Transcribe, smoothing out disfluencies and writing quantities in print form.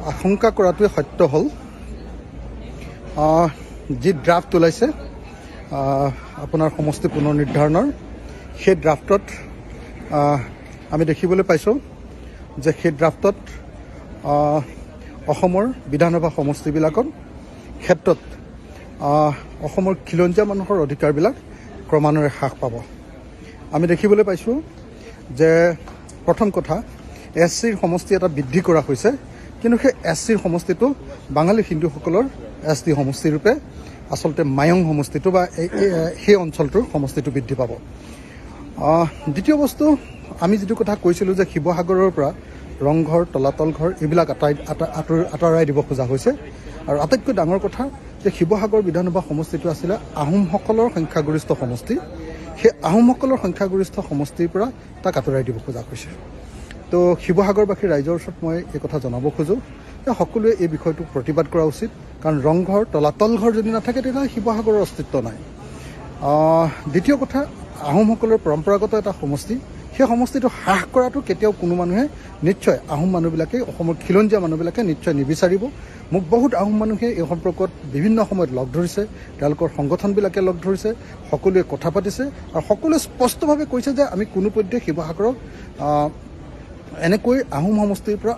আশংকা কৰাটোৱে সত্য হ'ল। যি ড্ৰাফ্ট ওলাইছে আপোনাৰ সমষ্টি পুনৰ নিৰ্ধাৰণৰ, সেই ড্ৰাফ্টত আমি দেখিবলৈ পাইছোঁ যে সেই ড্ৰাফ্টত অসমৰ বিধানসভা সমষ্টিবিলাকৰ ক্ষেত্ৰত অসমৰ খিলঞ্জীয়া মানুহৰ অধিকাৰবিলাক ক্ৰমান্বয়ে হ্ৰাস পাব। আমি দেখিবলৈ পাইছোঁ যে প্ৰথম কথা, এছ চিৰ সমষ্টি এটা বৃদ্ধি কৰা হৈছে, কিন্তু সেই এছ চিৰ সমষ্টিটো বাঙালী হিন্দুসকলৰ এছ টি সমষ্টিৰূপে আচলতে মায়ং সমষ্টিটো বা সেই অঞ্চলটোৰ সমষ্টিটো বৃদ্ধি পাব। দ্বিতীয় বস্তু, আমি যিটো কথা কৈছিলোঁ যে শিৱসাগৰৰ পৰা ৰংঘৰ, তলাতল ঘৰ এইবিলাক আঁতৰাই আঁতৰাই দিব খোজা হৈছে। আৰু আটাইতকৈ ডাঙৰ কথা যে শিৱসাগৰ বিধানসভা সমষ্টিটো আছিলে আহোমসকলৰ সংখ্যাগৰিষ্ঠ সমষ্টি। সেই আহোমসকলৰ সংখ্যাগৰিষ্ঠ সমষ্টিৰ পৰা তাক আঁতৰাই দিব খোজা হৈছে। তো শিৱসাগৰবাসী ৰাইজৰ ওচৰত মই এই কথা জনাব খোজোঁ যে সকলোৱে এই বিষয়টোক প্ৰতিবাদ কৰা উচিত, কাৰণ ৰংঘৰ, তলাতল ঘৰ যদি নাথাকে, তেতিয়াহ'লে শিৱসাগৰৰ অস্তিত্ব নাই। দ্বিতীয় কথা, আহোমসকলৰ পৰম্পৰাগত এটা সমষ্টি, সেই সমষ্টিটো হ্ৰাস কৰাটো কেতিয়াও কোনো মানুহে নিশ্চয়, আহোম মানুহবিলাকে, অসমৰ খিলঞ্জীয়া মানুহবিলাকে নিশ্চয় নিবিচাৰিব। মোক বহুত আহোম মানুহে এই সম্পৰ্কত বিভিন্ন সময়ত লগ ধৰিছে, তেওঁলোকৰ সংগঠনবিলাকে লগ ধৰিছে, সকলোৱে কথা পাতিছে আৰু সকলোৱে স্পষ্টভাৱে কৈছে যে আমি কোনোপধ্যে শিৱসাগৰক এনেকৈ আহোম সমষ্টিৰ পৰা